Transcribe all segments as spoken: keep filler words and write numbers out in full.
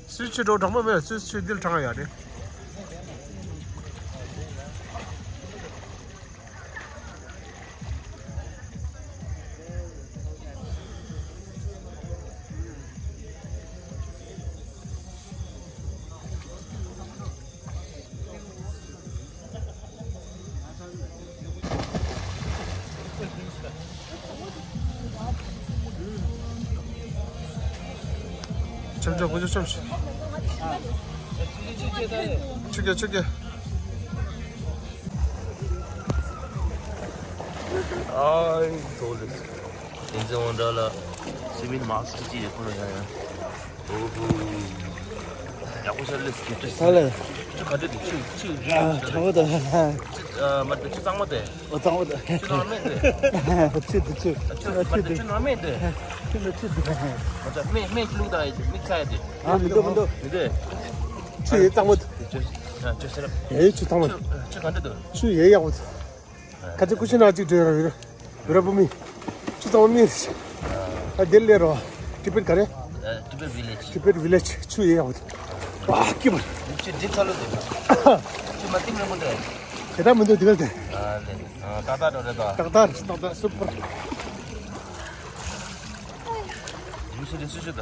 སུས་ཆུ་འགྲོ་གྲོགས་མོ་མེད། སུས་ཆུ་དིལ་དྲང་ཡ་རེད། ཆབ་ཆབ་ཁོ་ཆོ་ཆབ་ཤིག་ཆུ་རྒྱ་ཆུ་རྒྱ། ཨའི་དོ་ལེ། དེ་ཚེ་འོང་འདྲ་ལ་སི་མིན་མཱ་སི་ཀི་ཅི་ཡོད་ཁོ་ལ་ཡ་ཡ། ཨོ་ཧུ། ཡག་པོ་ཤར་ལེ་སི་ཀི་ཏྲེ། ཧ་ལེ། ཆུ་ག་འདྲ་འདུག་ཆུ་ཆུ་རིག་ཨ་ཆུ་ག་འདྲ་ཁྲ་བོ་འདུག་ཆུ་ཨ་མ་འདུག་ཆུ་གཙང་མ་དེ། ཨོ་གཙང་མ་འདུག་ཆུ་ནོར་མེད་དེ། ཆུ་འདུག་ཆུ། ཨ་ཆུ་མ་འདུག་ཆུ་ནོར་མེད་དེ། ཆུ་ནོར་ཆུ་འདུག་ཨ་ཆ་མེ་མེ་ཆུ་ལུག་དང་མིག་ཚ་ཡ་དེ། ཨ་མི་འདུག་མི་འདུག་མི་འདུག་ཆུ་ཡེ་གཙང་མ་འདུག་ཆུ་ཆུ་ཆུ་ཆུ་ཡེ་ཆུ་གཙང་མ་འདུག་ཆུ་ག་འདྲ་འདུག་ཆུ་ཡེ་ཡག་པོ་འདུག་ཁ་ཆེ་ཀུ་ཤི་ན་གཅིག་བྲོས་ར་བི་ར་བི་ར་བུ་མི། ཆུ་ཚང་མི། ཨ་དེ་ལས་རོ། ཊི་བེཊ་ག་རེ། ཊི་བེཊ་ཝི་ལེཇ། ཊི་བེཊ་ཝི་ལེཇ་ཆུ་ཡེ་ཡག་པོ། ཨ་ཀི་མ། ཆུ་འགྲིག་ཚར་ལོ་དེ། ཆུ་མ་གཏིང་རིང་པོ་འདྲ། དེ་ལྟར་མི་འདུག་དེ་ག་དེ། ཨ་ལེ། ཨ་ཏག་ཏག་འགྲོ་རེད་ད། ཏག་ཏག་ཏག་ཏག་སུ་པར། ཡུ་སི་རེ་སུ་ཞུ་ད།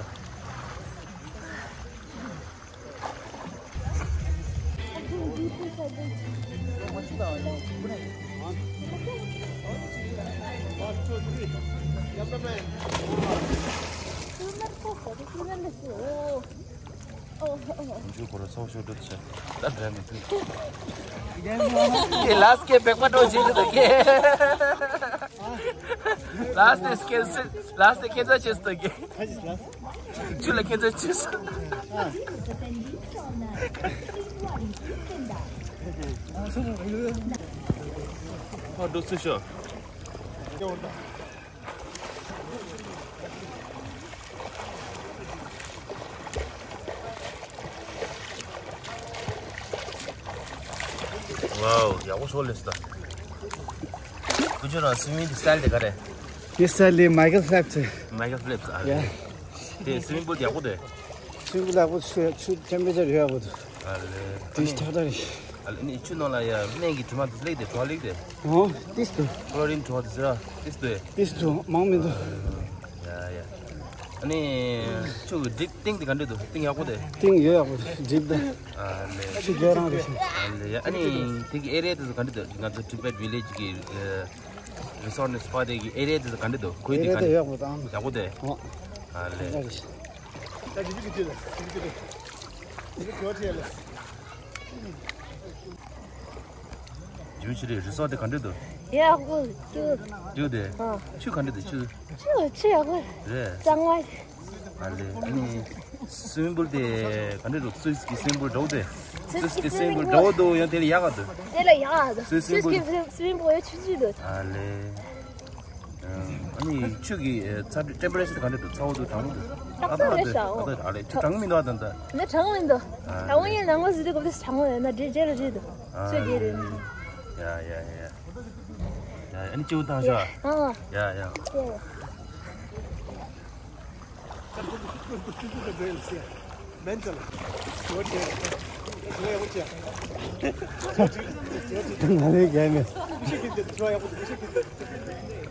ལཱསི་ཊི་ཀེ་བེག་པ་འགྲོ་བཞིན་འདུག་གེ། ལཱསི་ཊི་ཀེ་ལཱསི་ཊི་ཁྱེད་ཚོ་ཆེ་སྟོན་གེ། ཆུ་ལ་ཁྱེད་ཚོ་ཆུ་སོང་། ཨ་འགྲོ་ཚུལ་ཤོག་ཝའོ། ཡག་པོ་ཤོར་ལེ་སི་ད། ཀུ་ཅོ་རང་སི་མིང་གི་སི་ཊལ་དེ་ག་རེ། དེ་སི་ཊལ་དེ་མའི་ཀལ་ཕེལ་པ་སི། མའི་ཀལ་ཕེལ་པ་སི་ཨ་རེད། དེ་སི་མིང་པུལ་དེ་ཡག་པོ་དེ། སི་མིང་པུལ་ཡག་པོ་ཆུ་ཊེམ་པེ་ཅར་ཡོད་ཡག་པོ་འདུག་ཨ་ལེ། དེ་ཐག་ཐག་རེད། ཨ་ལེ་ནི་ཆུ་ནང་ལ་ཡ་སྨན་གྱི་དྲི་མ་དེ་སླེགས་དེ་བྲོ་བ་སླེགས་དེ། ཨོ་ཏིས་དུ། ཀློ་རིན་བྲོ་བ་དེ་ཟེར་ར་ཏིས་དུ། ཏིས་དུ་མང་མི་འདུག་ཡ་ཡ། ཨ་ནི་ཆུ་གི་སྒྲིག་གཏིང་དེ་ག་འདྲ་འདུག་གཏིང་ཡག་པོ་དེ། གཏིང་ཡོད་ཡག་པོ་སྒྲིག་དེ། ཨ་ལེ། ཆུ་རྒྱ་རང་རེད་ཤག་ཨ་ལེ། ཨ་ནི་དེ་གི་ཨེ་རི་ཡ་དེ་ཚོ་ག་འདྲ་འདུག་ང་ཚོ་ཊི་བེཊ་ཝི་ལེཇ་གི་རི་སོར་ཊི་ནི་སྤ་དེ་གི་ཨེ་རི་ཡ་དེ་ཚོ་ག་འདྲ་འདུག་ཁོའི་དེ་ག་འདྲ་ཡག་པོ་དང་ཡག་པོ་དེ། ཨ་ལེ། རྒྱུ་ཆི་རེད། རི་སོར་ཊི་དེ་ག་འདྲ་འདུག་ཡག་པོ་འདུག་ཡོད་དེ། ཨ། ཆུ་ག་འདྲ་འདུག་ཆུ། ཆུ་ཆུ་ཡག་པོ། རེད། གཙང་མ། ཨ་ལེ། ཨ་ནི་སི་མིང་པུལ་དེ་ག་འདྲ་འདུག་སུད་སི་གི་སི་མིང་པུལ་འདྲ་བོ་དེ། སུད་སི་གི་སི་མིང་པུལ་འདྲ་བོ་འདུག་ཡང་དེ་ལས་ཡག་ག་འདུག་དེ་ལས་ཡག་ག་འདུག་སུད་སི་སི་མིང་པུལ། སི་མིང་པུལ་ཆུ་ཆུ་འདུག་ཨ་ལེ། ཨ་ནི་ཆུ་གི་ཚ་ཊེམ་པེ་རེ་ཅར་དེ་ག་འདྲ་འདུག་ཚ་བོ་འདུག་གྲང་མོ་འདུག་ཏག་ཏག་རེད་ཤག་ཨ་ལེ། ཆུ་གྲང་མི་འདུག་ཨ་ད་ད། ནི་གྲང་མི་འདུག་ཨ་ལེ། གྲང་མོ་ཡིན་ན་ངོ་ཟི་དུ་གོ་དུ་གྲང་མོ་ཡིན་ན་འདྲེ་འདྲེ་ར་འདྲེ་འདུག་ཨ་ཆུ་རྒྱས་རེད། ཡ་ཡ་ཡ། ཡ་ཨ་ནི་ཅིའུ་ཏང་ཤ། ཨ། ཡ་ཡ། ང་ལས་རྒྱལ་མེད།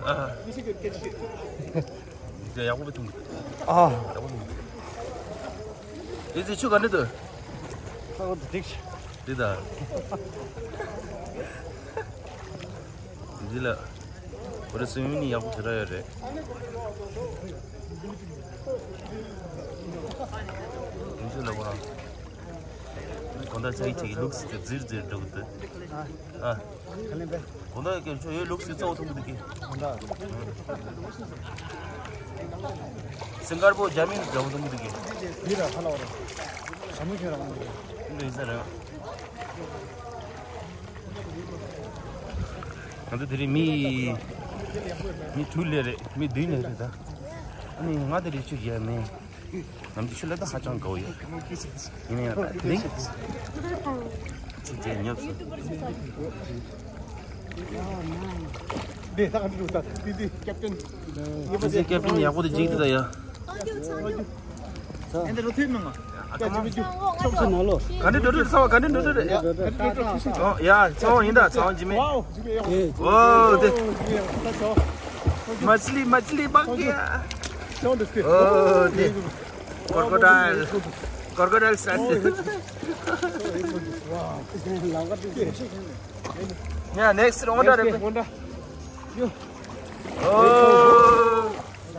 ཨ། ཡག་པོ་བཏུང་། ཨ། ཡག་པོ་བཏུང་། དེ་ཚེ་ཆུ་ག་འདྲ་འདུག་ཨ་འདི་འགྲིག་འདི་ད། འདི་ལ། ཁོ་རེ་སུ་མི་ནི་ཡག་པོ་ཞེ་དྲག་ཡོད་རེད། འདི་ཚེ་ལ་ཁོ་རང་། གང་ལྟར་ཚ་ཡི་ཆེ་གི་ལུགས་སུ་ཛིར་ཛིར་འགྲོ་གི་འདུག་ཨ། ག་ནས་པས། གོང་ད་ཀྱི་ཁྱོད་ཡོད་ལུགས་སུ་གཙོ་བོ་མཐོང་གི་འདུག་གི་གོང་ད། སིང་གར་པོ་རྒྱ་མིན་འདྲ་བོ་མཐོང་གི་འདུག་གི་འདི་ར་ཧ་ལ་བ་ར། ཞྭ་མོ་ཁྱོད་ར་མ་འདུག་འདི་ཡིན་ས་རེད། ང་ཚོ་དེ་རིང་མི་མི་དྲུག་སླེབས་རེད། མི་བདུན་སླེབས་རེད་ད། ཨ་ནི་ང་དེ་རིང་ཆུ་རྒྱག་མེད། ནམ་རྒྱུན་ཆུ་ལ་ད་ཧ་ཅང་དགའ་བོ་ཡོད། ཡིན་ན་ཡང་ད་དེ་རིང་ཆུ་རྒྱག་ཉོབ་སོང་། དེ་ད་ག་འདྲ་འདུག་ད་དེ་དེ་ཀེབ་ཏན། དེ་ཚེ་ཀེབ་ཏན་ཡག་པོ་དེ་འཇིགས་འདུག་ད་ཡ། ཨེ་འདི་རུ་ཐུབ་མི་ང་། ཨ་ཀ་མ། ཁྱོད་ཚོ་ནང་ལོགས། ག་འདྲ་འགྲོ་འགྲོ་ཚང་བ་ག་འདྲ་འགྲོ་འགྲོ་རེད། ཨོ་ཡ་ཚང་བ་ཡིན་ད་ཚང་བ་འཇིགས་མེད། ཨོ་དེ། མཆི་ལི་མཆི་ལི་བག་གི། ཨོ་དེ། Crocodile. Crocodile stand. Yeah, next, Honda. Honda. Oh.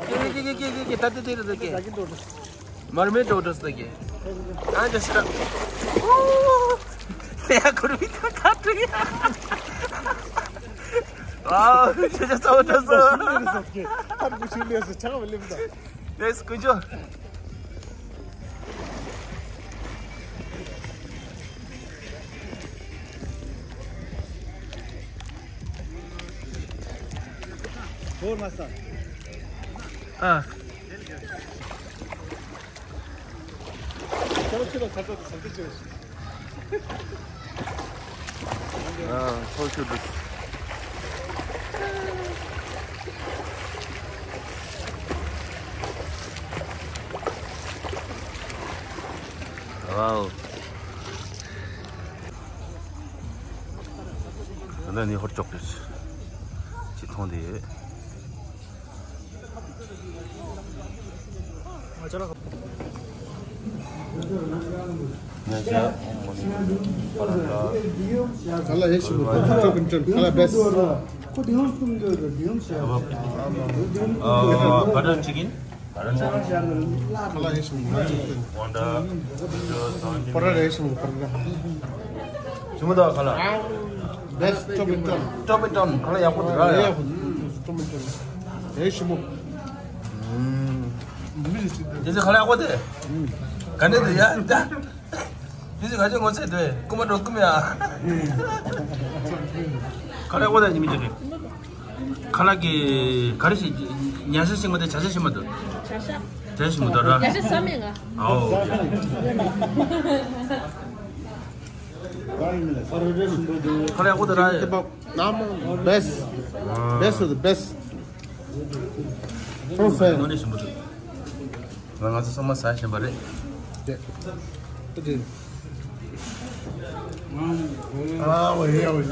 Ke, ke, ke, ke, ke, ke, tate, tate, tate, ke. Mermaid otters tate, ke. Ah, just a. Oh. Ya, kurvi ta katu ya. Wow, just a otter. Let's go. ཨ། ཨ། ཐོག་ཆུ་འདུག་ཝའོ། ད་ནི་ཧོར་ཅོག་ཏུ་ཅི་མཐོང་དེ་ཡོད། ཁ་ལག་ཧེ་ཤི་མོ་ཁ་ལག་ཧེ་ཤི་མོ་ཁ་ལག་བེ་སི། ཨ། བ་ཊར་ཅི་ཀིན། ཁ་ལག་ཧེ་ཤི་མོ་ཁ་ལག་ཧེ་ཤི་མོ་ཁ་ལག་ཞིམ་པོ་འདུག་ཁ་ལག་བེ་སི་ཊོ་པིན་ཊོན། ཊོ་པིན་ཊོན་ཁ་ལག་ཡག་པོ་འདུག་ར་ཡ། ཊོ་པིན་ཊོན་ཧེ་ཤི་མོ། དེ་ཚོ་ཁ་ལག་ཡག་པོ་དེ། ག་འདྲ་འདུག་ཡ་ད། དེ་ཚོ་ག་ཚོད་ངོ་ཚ་དེ་རྐུ་མ་འགྲོ་རྐུ་མ་ཡ། ཁ་ལག་ཡག་པོ་དེ་ཉི་མ་ཅིག་རེད། ཁ་ལག་གི་ག་རེ་ཞིག་ཉ་ཤ་ཤིག་མ་དེ་བྱ་ཤ་ཤིག་མ་འདུག་བྱ་ཤ། བྱ་ཤ་ཞིག་མ་འདུག་ར། བྱ་ཤ་ཟ་མེད་ང་། ཨའོ། ཁ་ལག་ཡག་པོ་དེ་ར། Best. Best of the best. དངོས་གནས་ཞིམ་པོ་འདུག་ང་ང་ཚོ་ཚང་མ་ཟ་བཞིན་པ་རེད། དེ། དེ། ཨ་ཝེ་ཡ་ཝེ་ཡ།